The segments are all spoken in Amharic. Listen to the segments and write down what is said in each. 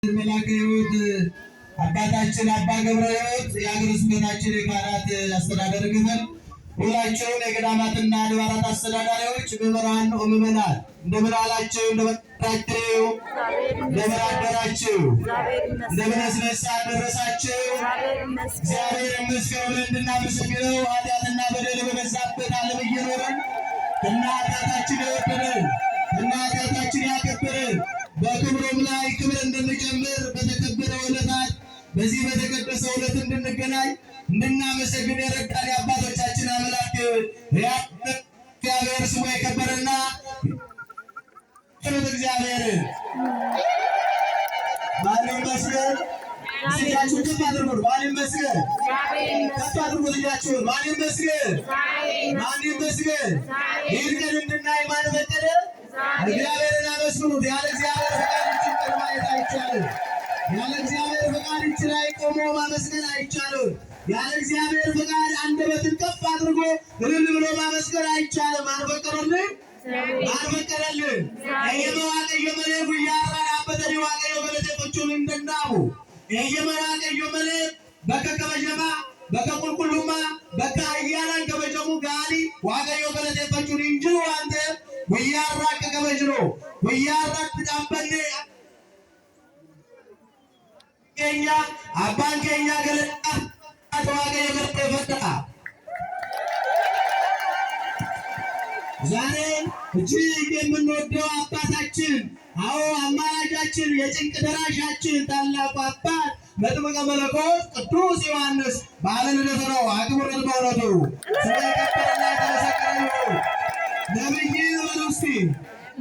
መላከ ሕይወት አባታችን አባ ገብረ ሕይወት የአገረ ስብከታችን የካህናት አስተዳደር ክፍል፣ ሁላችሁም የገዳማትና አድባራት አስተዳዳሪዎች፣ ምዕመናን ወምዕመናት፣ እንደምን አላችሁ? እንደምን አደራችሁ? እንደምን አደራችሁ? እንደምን ሰዓት ደረሳችሁ? እግዚአብሔር ይመስገን ብለን እንድናመሰግነው፣ ኃጢአትና በደል በበዛበት ዓለም እየኖርን እና ኃጢአታችን የወደደን እና ኃጢአታችን ያከበረን፣ በክብሩም ላይ ክብር እንድንጨምር፣ በተከበረው ዕለታት በዚህ በተቀደሰው ዕለት እንድንገናኝ እንድናመሰግን የረዳን የአባቶቻችን አምላክ እግዚአብሔር ስሙ የከበረና እግዚአብሔር ማን ይመስገን? እጃችሁን ከፍ አድርጉት። ማን ይመስገን? ከፍ አድርጉት እጃችሁን። ማን ይመስገን? ማን ይመስገን? ይህን ቀን እንድናይ ማን ፈቀደ? እግዚአብሔርን አመስግኑት። ያለ እግዚአብሔር ፈቃድ ይህችን ቀን ማየት አይቻልም። ያለ እግዚአብሔር ፈቃድ ይህች ላይ ቆሞ ማመስገን አይቻልም። ያለ እግዚአብሔር ፈቃድ አንደበትን ከፍ አድርጎ እልል ብሎ ማመስገን አይቻልም። ማን ፈቀደልን? ማን ፈቀደልን? Eeyyama Waaqayyo malee guyyaa irraa dhaabbatanii Waaqayyo galateeffachuun hin danda'amu. Eeyyama Waaqayyo malee bakka kabajamaa, bakka qulqullummaa, bakka ayyaanaan kabajamu gaarii Waaqayyo galateeffachuun hin jiru waan ta'eef, guyyaa irraa akka kabajnu, guyyaa irratti dhaabbannee keenya abbaan keenya galata Waaqayyo galateeffadha. ዛሬ እጅግ የምንወደው አባታችን፣ አዎ አማላጃችን፣ የጭንቅ ደራሻችን ታላቁ አባት መጥምቀ መለኮት ቅዱስ ዮሐንስ በዓለ ልደቱ ነው። አክብሩት። በእውነቱ ስለ የከበረና የተመሰገነ ይሁን። ነብይ በሉ እስቲ።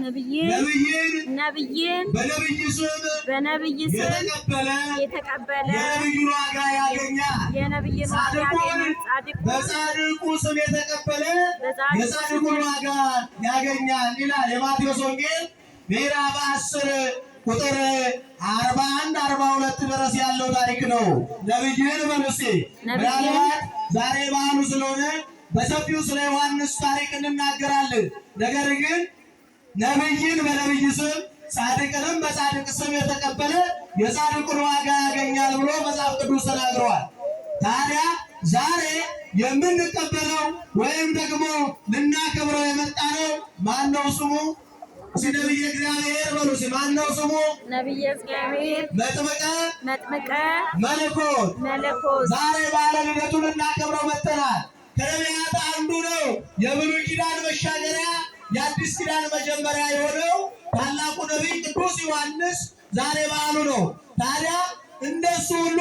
ነብይን። ነብይን። ነብይን። በነብይ ስም በነብይ ስም የተቀበለ የተቀበለ የነብዩን ዋጋ ያገኛል። የነብይን ዋጋ ጻድቁን ያገኛል። ጻድቁን በጻድቁ ስም የተቀበለ በጻድቁ የጻድቁን ዋጋ ያገኛል ይላል የማቴዎስ ወንጌል ምዕራፍ 10 ቁጥር 41 42 ድረስ ያለው ታሪክ ነው። ነብይን በሉ እስቲ። ነብይን። ምናልባት ዛሬ በዓሉ ስለሆነ በሰፊው ስለ ዮሐንስ ታሪክ እንናገራለን። ነገር ግን ነብይን በነብይ ስም፣ ጻድቅንም በጻድቅ ስም የተቀበለ የጻድቁን ዋጋ ያገኛል ብሎ መጽሐፍ ቅዱስ ተናግረዋል። ታዲያ ዛሬ የምንቀበለው ወይም ደግሞ ልናከብረው የመጣነው ማነው ስሙ? እስኪ ነብየ እግዚአብሔር በሉ እስኪ። ማነው ስሙ? ነብየ እግዚአብሔር። መጥምቀ መጥምቀ መለኮት። መለኮት። ዛሬ በዓለ ልደቱን ልናከብረው መጥተናል። ከነቢያት አንዱ ነው። የብሉይ ኪዳን መሻገሪያ፣ የአዲስ ኪዳን መጀመሪያ የሆነው ታላቁ ነቢይ ቅዱስ ዮሐንስ ዛሬ በዓሉ ነው። ታዲያ እንደሱ ሁሉ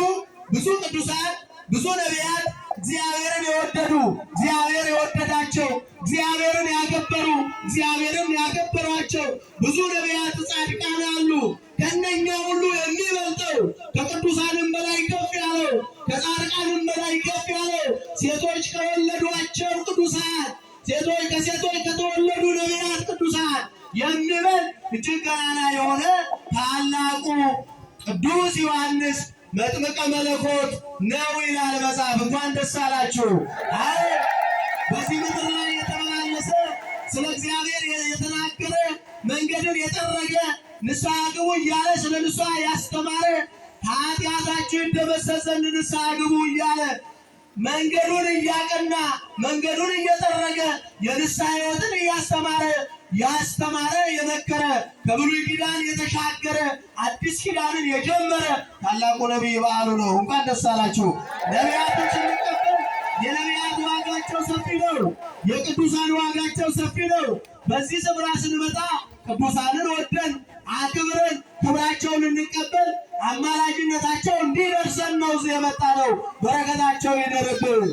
ብዙ ቅዱሳን፣ ብዙ ነቢያት፣ እግዚአብሔርን የወደዱ፣ እግዚአብሔር የወደዳቸው፣ እግዚአብሔርን ያከበሩ፣ እግዚአብሔርን ያከበሯቸው ብዙ ነቢያት፣ ጻድቃን አሉ። ከእነኛ ሁሉ የሚበልጠው፣ ከቅዱሳንም በላይ ከፍ ያለው፣ ከጻድቃንም በላይ ከፍ ያለው፣ ሴቶች ከወለዷቸው ቅዱሳን፣ ሴቶች ከሴቶች ከተወለዱ ነቢያት ቅዱሳን የሚበልጥ እጅግ ገናና የሆነ ታላቁ ቅዱስ ዮሐንስ መጥምቀ መለኮት ነው ይላል መጽሐፍ። እንኳን ደስ አላችሁ። አይ በዚህ ምድር ላይ የተመላለሰ፣ ስለ እግዚአብሔር የተናገረ፣ መንገድን የጠረገ፣ ንስሐ ግቡ እያለ ስለ ንስሐ ያስተማረ፣ ኃጢአታችሁ ይደመሰስ ዘንድ ንስሐ ግቡ እያለ መንገዱን እያቀና፣ መንገዱን እየጠረገ፣ የንስሐ ሕይወትን እያስተማረ ያስተማረ፣ የመከረ፣ ከብሉይ ኪዳን የተሻገረ፣ አዲስ ኪዳንን የጀመረ ታላቁ ነቢይ በዓሉ ነው። እንኳን ደስ አላችሁ። ነቢያትን ስንቀበል የነቢያት ዋጋቸው ሰፊ ነው። የቅዱሳን ዋጋቸው ሰፊ ነው። በዚህ ስፍራ ስንመጣ ቅዱሳንን ወደን አክብረን ክብራቸውን እንቀበል፣ አማላጅነታቸው እንዲደርሰን ነው እዚህ የመጣ ነው። በረከታቸው ይደርብን።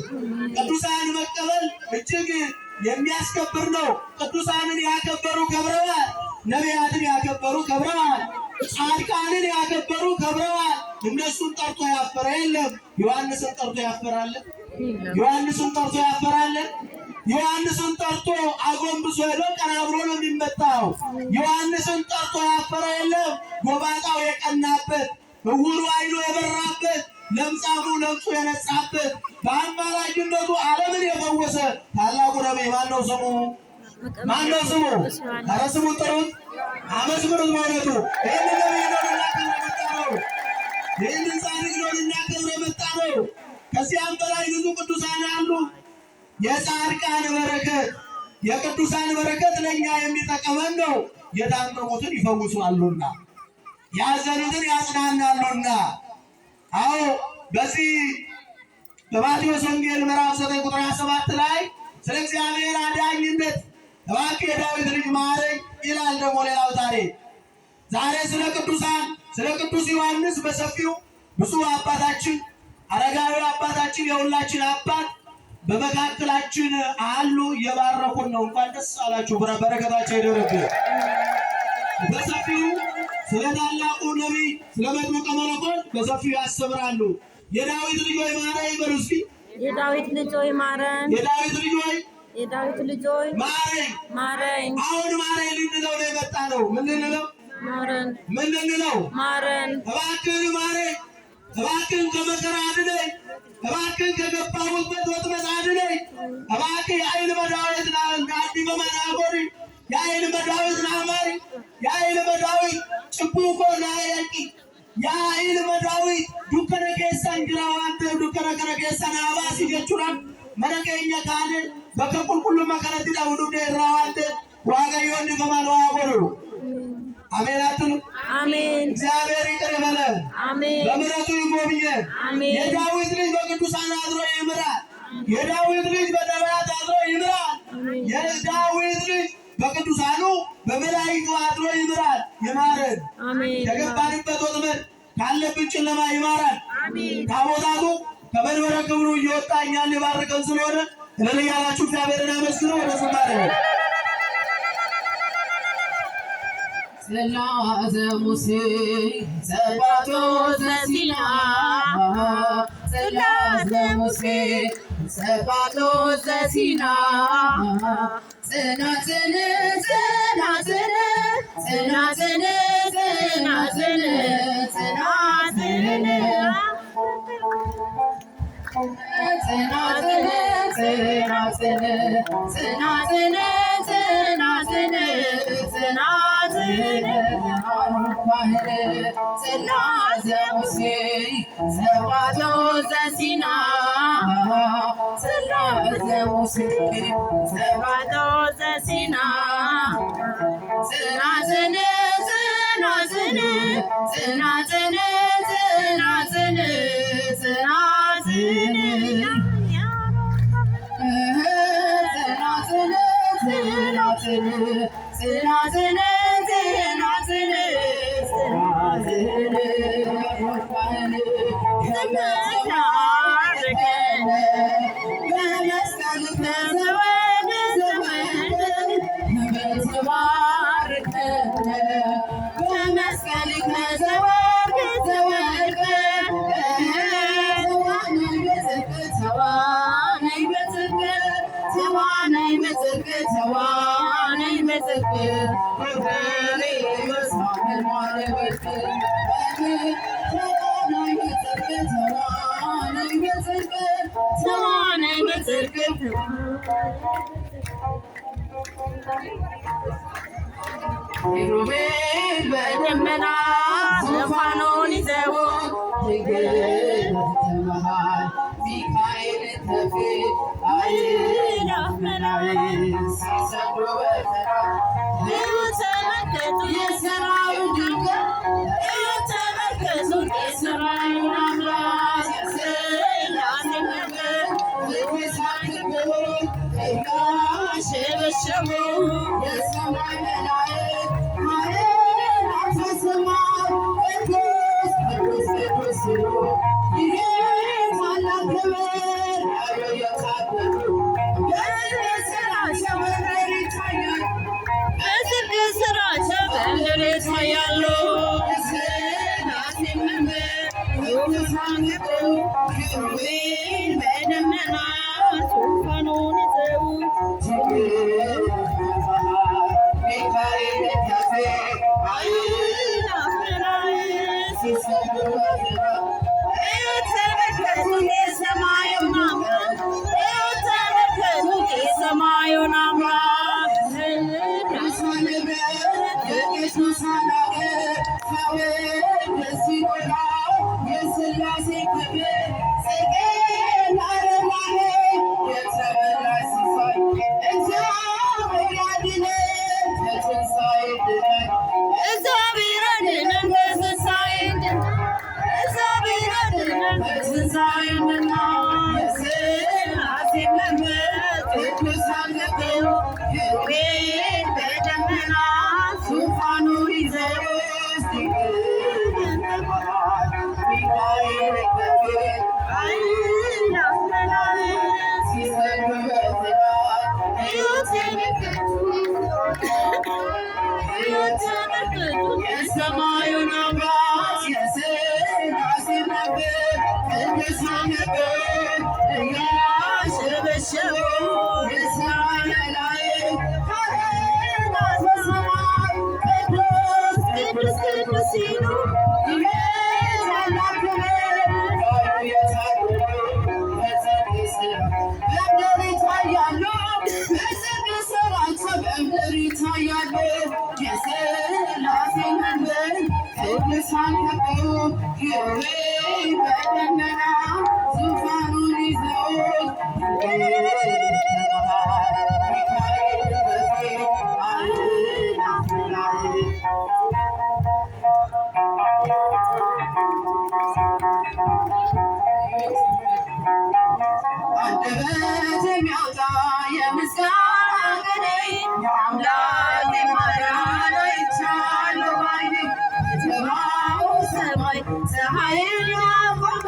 ቅዱሳን መቀበል እጅግ የሚያስከብር ነው። ቅዱሳንን ያከበሩ ከብረዋል። ነቢያትን ያከበሩ ከብረዋል። ጻድቃንን ያከበሩ ከብረዋል። እነሱን ጠርቶ ያፈረ የለም። ዮሐንስን ጠርቶ ያፈራለ? ዮሐንስን ጠርቶ ያፈራለ? ዮሐንስን ጠርቶ አጎንብሶ ሄዶ ቀና ብሎ ነው የሚመጣው። ዮሐንስን ጠርቶ ያፈረ የለም። ጎባጣው የቀናበት፣ እውሩ ዓይኑ የበራበት፣ ለምጻሙ ለምጹ የነጻበት፣ በአማላጅነቱ ዓለምን የፈወሰ ታላቁ ነቢይ ማነው ስሙ? ማነው ስሙ? ኧረ ስሙን ጥሩት፣ አመስግኑት። በእውነቱ ይህንን ነቢይ ነው ልናከብር የመጣ ነው። ይህንን ጻድቅ ነው ልናከብር የመጣ ነው። ከዚያም በላይ ብዙ ቅዱሳን አሉ። የጻድቃን በረከት የቅዱሳን በረከት ለእኛ የሚጠቅመን ነው። የታመሙትን ይፈውሳሉና ያዘኑትን ያጽናናሉና። አዎ፣ በዚህ በማቴዎስ ወንጌል ምዕራፍ 9 ቁጥር 27 ላይ ስለ እግዚአብሔር አዳኝነት እባክህ የዳዊት ልጅ ማረኝ ይላል። ደግሞ ሌላው ታሪክ ዛሬ ስለ ቅዱሳን ስለ ቅዱስ ዮሐንስ በሰፊው ብፁዕ አባታችን፣ አረጋዊ አባታችን፣ የሁላችን አባት በመካከላችን አሉ፣ እየባረኩን ነው። እንኳን ደስ አላችሁ። በረከታቸው ይደረብን። በሰፊው ስለ ታላቁ ነቢይ ስለ መጥምቀ መለኮት በሰፊው ያስተምራሉ። የዳዊት ልጅ ሆይ ማረኝ በሉ እስኪ። የዳዊት ልጅ ሆይ ማረን። የዳዊት ልጅ ሆይ የዳዊት ልጅ ሆይ ማረኝ። ማረኝ። አሁን ማረኝ ልንለው ነው የመጣ ነው። ምን ልንለው? ማረን። ምን ልንለው? ማረን። እባክህን ማረኝ፣ እባክህን ከመከራ አድነኝ፣ እባክህን ከገባሁበት ወጥመድ አድነኝ፣ እባክህ የኃይል መዳዊት ናዲ በመናጎሪ የኃይል መዳዊት ናማሪ የኃይል መዳዊት ጭቡኮ ናያቂ የኃይል መዳዊት dukkana keessan jira waan ta'eef dukkana kana keessa naa baasi jechuudhaan mana keenya kaane bakka qulqullummaa kanatti dhabu dhufne irraa waan ta'eef Waaqayyoon dhiifama nu haa godhu. አሜን አትሉ? አሜን። እግዚአብሔር ይቅር ይበለን፣ አሜን። በምሕረቱ ይጎብኘን። አሜን። የዳዊት ልጅ በቅዱሳን አድሮ ይምራል። የዳዊት ልጅ በነቢያት አድሮ ይምራል። የዳዊት ልጅ በቅዱሳኑ በመላእክቱ አድሮ ይምራል። ይማረን። አሜን። ከገባንበት ወጥመድ ካለብን ጨለማ ይማራል። አሜን። ታቦታቱ ከመንበረ ክብሩ እየወጣ እኛን ሊባርከን ስለሆነ እልል እያላችሁ እግዚአብሔርን አመስግኑ። ወደ ዝማሬ ነው። ጽላተ ሙሴ ሰባቶ ዘሲና፣ ጽላተ ሙሴ ሰባቶ ዘሲና፣ ጽናጽን ጽናጽን ጽናጽን ጽናጽን ጽናጽን ጽናጽን ጽናጽን ጽናጽን ጽናጽን ጽናጽን ጽላተ ሙሴ ሰባቶ ዘሲና፣ ጽላተ ሙሴ ሰባቶ ዘሲና፣ ጽናጽን ጽናጽን ጽናጽን ጽናጽን ጽናጽን ጽናጽን ጽናጽን ጽናጽን ጽናጽን ጽናጽን በመስቀል ዘወን ዘወን በተባርከነ በመስቀል ዘወርቅ ዘወርቅ ተዋናይ በጽድቅ ተዋናይ በጽድቅ ተዋናይ በጽድቅ ተዋናይ በጽድቅ ተዋናይ በጽድቅ ኪሩቤል በደመና ዙፋኑን ይዘው ድንግል በመሃል ሚካኤል ከፊት አእላፍ መላእክት ሲሰግዱ በተራ እዩ ተመልከቱ የሰራዊት ድንቅ እዩ ተመልከቱ የሰማዩን አምላክ ስላሴ ነገር ያሸበሸቡ የሰማይ መላእክት አእላፍ ሰማይ ቅዱስ ቅዱስ ቅዱስ ሲሉ ይሄ ታላቅ ክብር እየታደሉ በስራቸው በምድር ይታያል። በጽድቅ ስራቸው በምድር ይታያሉ። የሥላሴ መንበር ቅዱሳን ኪሩቤል በደመና ዙፋኑን ይዘው ሚካኤል ከፊት አእላፍ መላእክት እዩ ተመልከቱ የሰማዩን አምላክ እዩ ተመልከቱ የሰማዩን አምላክ። ክብር ጽድቅና ርኅራኄ የተመላሽ ሲሳይ እግዚአብሔር ያድነን በትንሣኤ ድነን። እግዚአብሔር አድነን በትንሣኤ ድነን። እግዚአብሔር አድነን በትንሣኤ ድነን። የሥላሴ መንበር ቅዱሳን ገብተው ኪሩቤል በደመና ዙፋኑን ይዘው ሚካኤል ከፊት አእላፍ መላእክት ሲሰግዱ በትጋት እዩት ተመልከቱ፣ እዩት ተመልከቱ። የሰማዩን አባት የሥላሴ መንበር ቅዱሳን ነበር እያሸበሸቡ የሰማይ መላእክት ካህናት በሰማይ ቅዱስ ቅዱስ ቅዱስ ሲሉ ታላቅ ክብር የታደሉ በጽድቅ ሥራ በምድር ይታያሉ። በጽድቅ ሥራቸው በምድር ይታያሉ። የሥላሴ መንበር ቅዱሳን ከበው ኪሩቤል በደመና ዙፋኑን ይዘው ሚካኤል በፊት አእላፍ መላእክት። አንደበት የሚያወጣ የምስጋና ቅኔ የአምላክ ማዳን አይቻለሁ ባይኔ። ከተማው ሰማይ ፀሐይን ያቆመ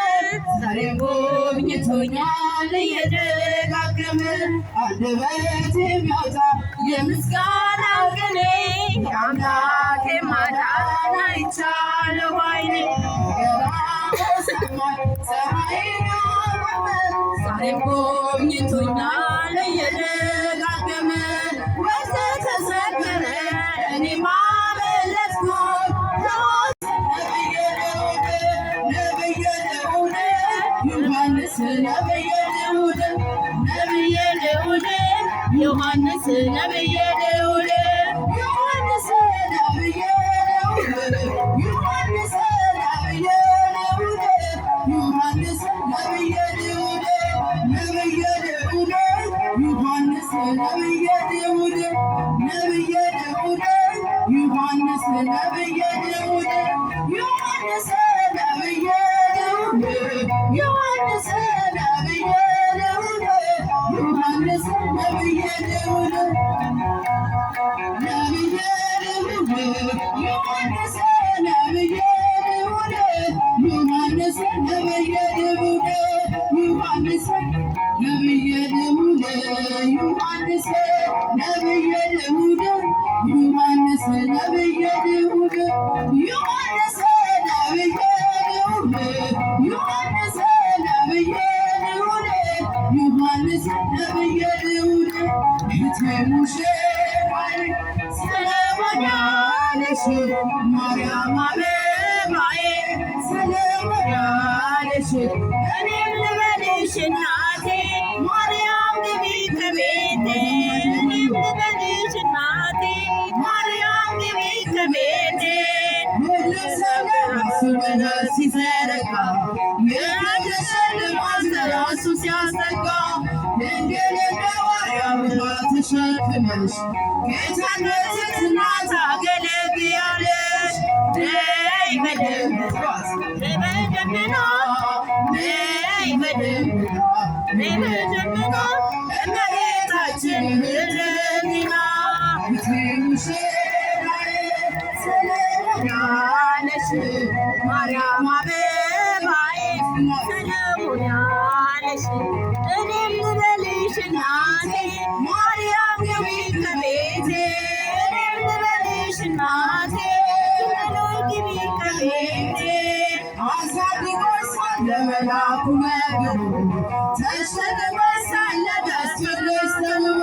ዛሬም ጎብኝቶኛል እየደጋገመ። አንደበት የሚያወጣ የምስጋና ቅኔ የአምላክ ማዳን አይቻለሁ ባይኔ። ከተማው ሰማይ ፀሐይን ያቆመ ዛሬም ጎብኝቶኛል እየደጋገመ። ወቅት ተሰበረ እኔም አመለጥኩት ነብየ ልዑል ነብየ ልዑል ዮሐንስ ነብየ ልዑል ነብየ ልዑል ዮሐንስ ነብየ ልዑል ዮሐንስ ነብየ ልዑል ዮሐንስ ነብየ ልዑል ዮሐንስ ነብየ ልዑል ነብየ ልዑል ዮሐንስ ነብየ ልዑል ነብየ ልዑል ዮሐንስ ነብየ ልዑል ዮሐንስ ነብየ ልዑል ዮሐንስ ነብየ ልዑል ዮሐንስ ነብየ ልዑል ነብየ ልዑል ዮሐንስ ነብየ ልዑል ዮሐንስ ነብየ ልዑል ዮሐንስ ነብየ ልዑል ዮሐንስ ነብየ ልዑል ዮሐንስ ነብየ ልዑል ዮሐንስ ነብየ ልዑል ዮሐንስ ነብየ ልዑል ዮሐንስ ነብየ ልዑል እህቴ ሙሽራዬ ሰለሞን ያለሽ ማርያም አበባዬ ሰለሞን ያለሽ እኔም ልበልሽ እናቴ ማርያም ግቢ ከቤቴ። እኔም ልበልሽ እናቴ ማርያም ግቢ ከቤቴ። ሁሉም ሰው ለራሱ መንገድ ሲዘረጋ የተሸልማት ለራሱ ሲያስጠጋ ድንግል እንደ ማርያም ተሸክመሽ ጌታን በትሕትና ታገለግያለሽ። ነይ በደመና ነይ በደመና ነይ በደመና ነይ በደመና እመቤታችን ህልሚና ያለሽ ማርያም አበባዬ ሰለሞን ያለሽ እኔም ልበልሽ እናቴ ማርያም ግቢ ከቤቴ። እኔም ልበልሽ እናቴ ግቢ ከቤቴ። አሳድጎሽ ሳለ መላኩ መግቦ ተሸክመሽ ሳለ ደስ ብሎሽ ተውቦ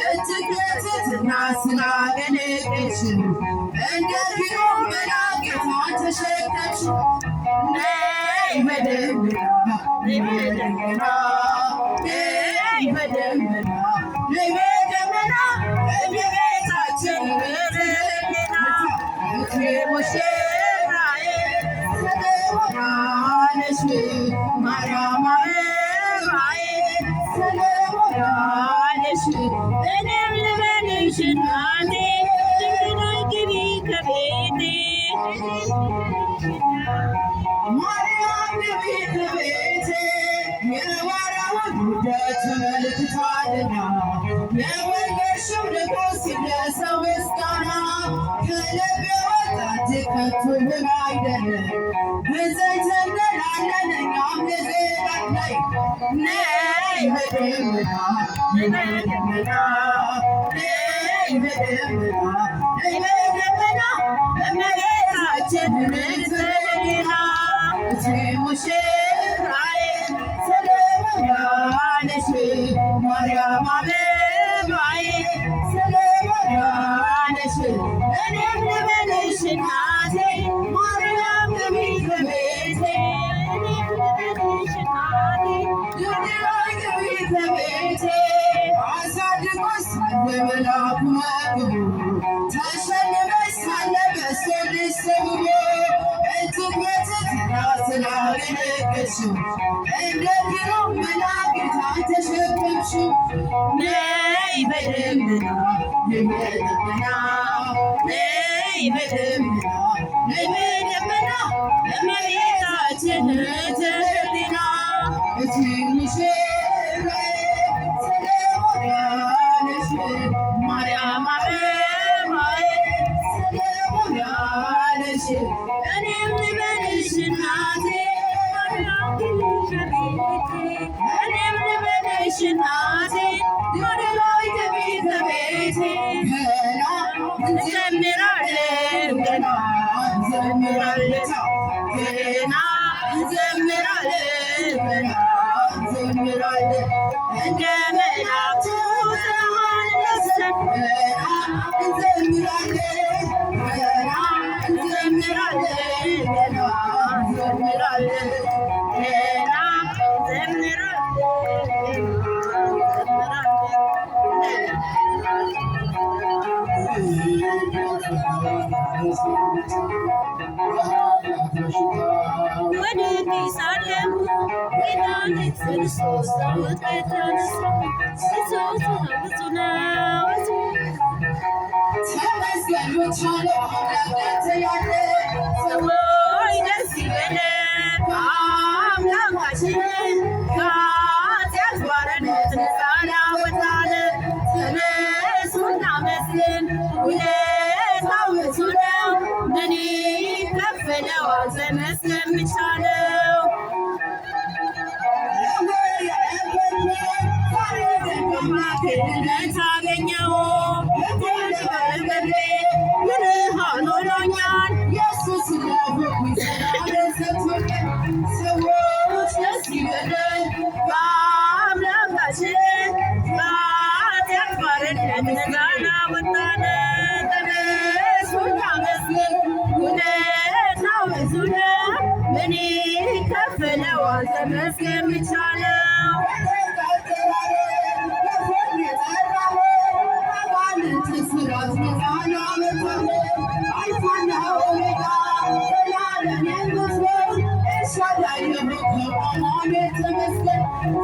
እጅግ በትሕትና ስላገለገልሽ እንደ ኪሩብ መልአክ ጌታን ተሸከምሽ። ነይ በደመና ነይ በደመና ነይ በደመና ነይ በደመና እመቤታችን በደመና ሙሽራዬ ሰለሞን ያለሽ ያለሽ ማርያም አበባዬ ሰለሞን ያለሽ እኔም ልበልሽ እናቴ ድንግል ሆይ ግቢ ከቤቴ። ማርያም ግቢ ከቤቴ የባሪያውን ውርደት ተመልክቷልና የወለድሽው ንጉሥ ይድረሰው ምስጋና ከልብ የወጣ ከቶ ምን አይደለም ብፅዕት እንላለን እኛም ለዘላለም ነይ ነይ በደመና ነይ በደመና ነይ በደመና ነይ በደመና እመቤታችን ንጽሕት በደመና እቲ ሙሽራዬ ሰለሞን ያለሽ ማርያም አበባዬ ሰለሞን ያለሽ እኔም ልበልሽ እናቴ ማርያም ግቢ ከቤቴ እኔም ልበልሽ እናቴ ድንግል ሆይ ግቢ ከቤቴ አሳድጎሽ ሳለ መልአኩ መግቦ ተሸልመሽ ሳለ በስቶልሽ ሰብቦ እጅግ በትሕትና ስላገለገልሽው እንደ ግሩም መልአክ ጌታን ተሸከምሽው። ነይ በደመና ነይ በደመና ነይ በደመና ነይ በደመና እመቤታችን ንጽሕት በደመና እቲ ሙሽራዬ ሰለሞን ያለሽ ማርያም አበባዬ ሰለሞን ያለሽ እኔም ልበልሽ እናቴ ማርያም ግቢ ከቤቴ እኔም ልበልሽ እናቴ ድንግል ሆይ ግቢ ከቤቴ ገና እንዘምራለን ገና እንዘምራለን ገና እንዘምራለን ገና እንዘምራለን እንደ መላእክቱ ተሐድሰን ገና እንዘምራለን ገና እንዘምራለን ገና እንዘምራለን ገና እንዘምራለን ወድቄ ሳለሁ ጌታ ክርስቶስ ከሞት ተነሳ። እሱ ብዙ ነው። ተመስገን ብቻ ነው አምላክ ያንተ ያለ ሰዎች ደስ ይበለን አምላካችን ከኃጢአት ባርነት ነፃ ያወጣን። ተነሱ እናመስግን፣ ውለታው ብዙ ነው። ምን ይከፈለዋል? ተመስገን ብቻ ነው። አምላክነት አገኘው ብርሃን ሆኖኛል። ኢየሱስ ሰዎች ደስ ይበለን በአምላካችን ከኃጢአት ባርነት ነፃ ያወጣን። ተነሱ እናመስግን፣ ውለታው ብዙ ነው። ምን ይከፈለዋል? ተመስገን ብቻ ነው።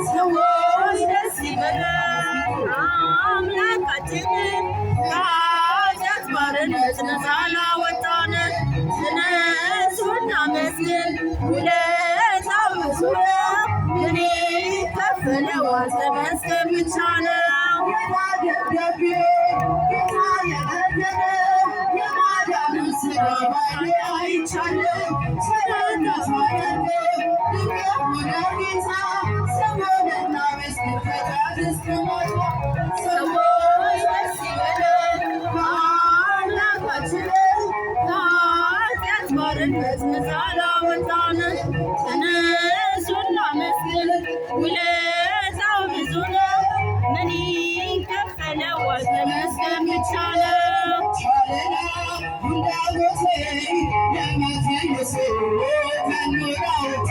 ሰዎች ደስ ይበለን አምላካችንን ከኃጢአት ባርነት ነፃ ላወጣን። ተነሱ እናመስግን፣ ውለታው ብዙ ነው። ምን ይከፈለዋል? ተመስገን ብቻ ነው። ደብዳቤ ጌታ የቀደመው የማዳኑን ሥራ ባይኔ አይቻለሁ። ቸርነቱ አይደለም ድንቅ የሆነ ጌታ ስሙን እናመስግን ከጠዋት እስከ ማታ። ሰዎች ደስ ይበለን አምላካችንን ከኃጢአት ባርነት ነፃ ላወጣን። ተነሱ እናመስግን፣ ውለታው ብዙ ነው። ምን ይከፈለዋል? ተመስገን ብቻ ነው። ቻለና እንዳጎቴ ለመፈየስ ከኑራውቴ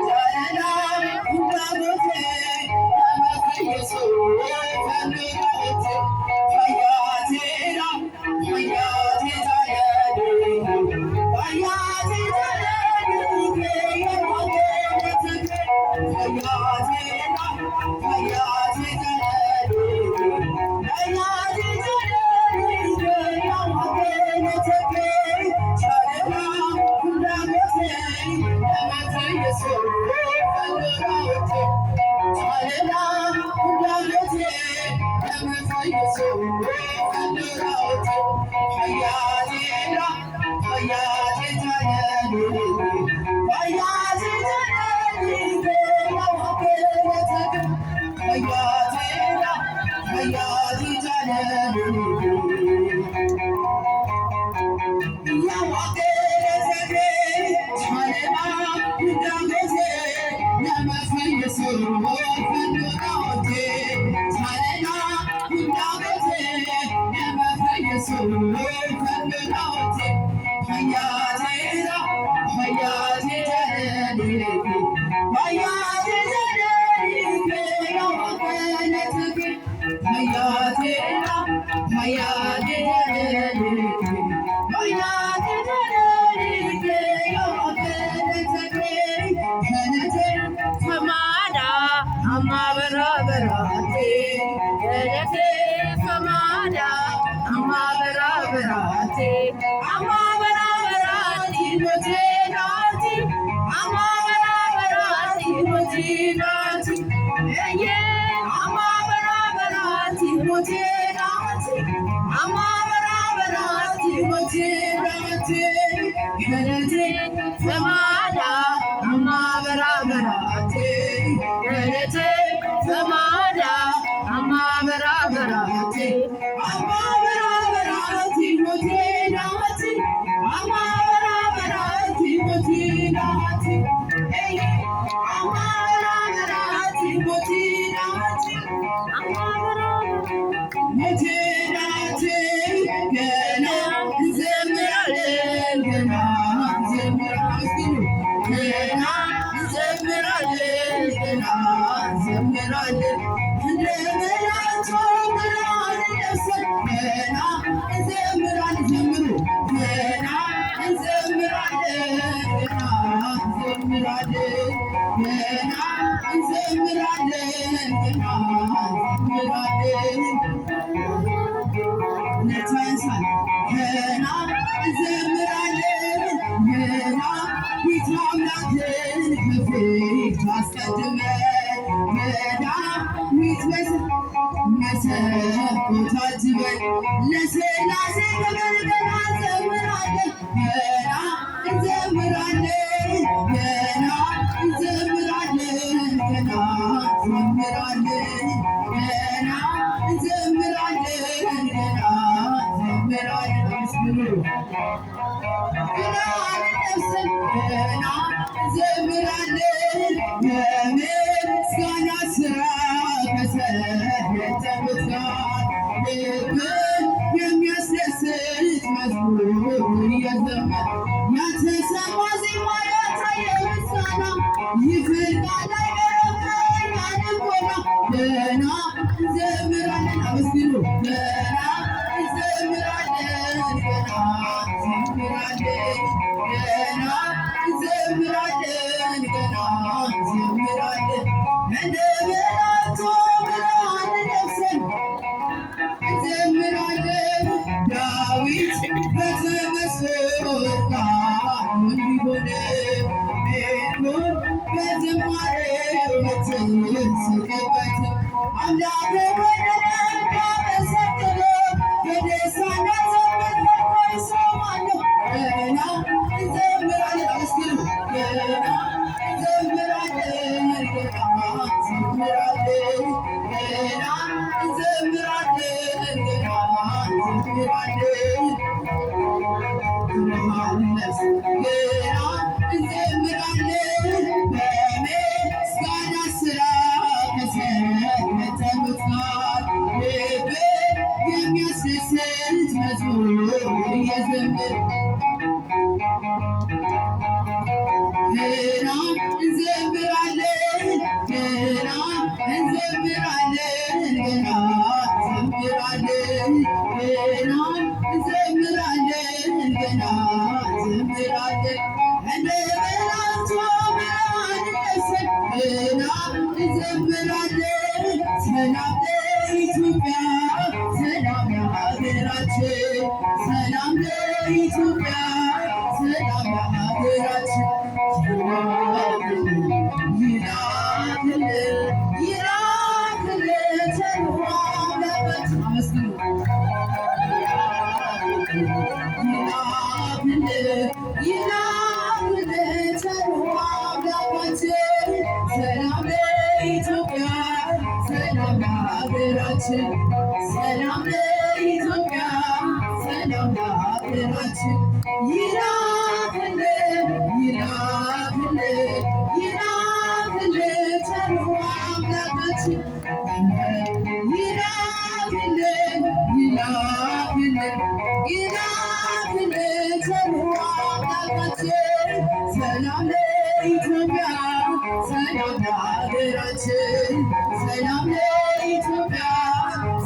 ቻለና እንዳጎቴ ለመፈየስ ከኑራውቴ ታያቴና ታያቴ ታያዴ ታያቴ ታያዴ የማቴ ሰላም ለኢትዮጵያ፣ ሰላም ለሀገራችን። ቸሩ አምላካችን። ሰላም ለኢትዮጵያ፣ ሰላም ለሀገራችን፣ ሰላም ለኢትዮጵያ፣ ሰላም ለሀገራችን። ይላክልን፣ ይላክልን፣ ይላክልን ቸሩ አምላካችን። ይላክልን፣ ይላክልን፣ ይላክልን ቸሩ አምላካችን። ሰላም ለኢትዮጵያ፣ ሰላም ለሀገራችን፣ ሰላም ለኢትዮጵያ፣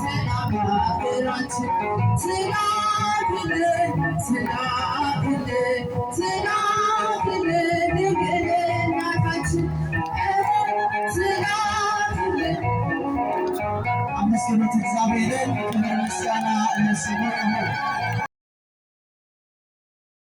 ሰላም ለሀገራችን። ትላክልን፣ ትላክልን፣ ትላክልን ድንግል እናታችን፣ ትላክልን። አመስግኑት እግዚአብሔርን። ክብር ምስጋና ለስሙ ይሁን።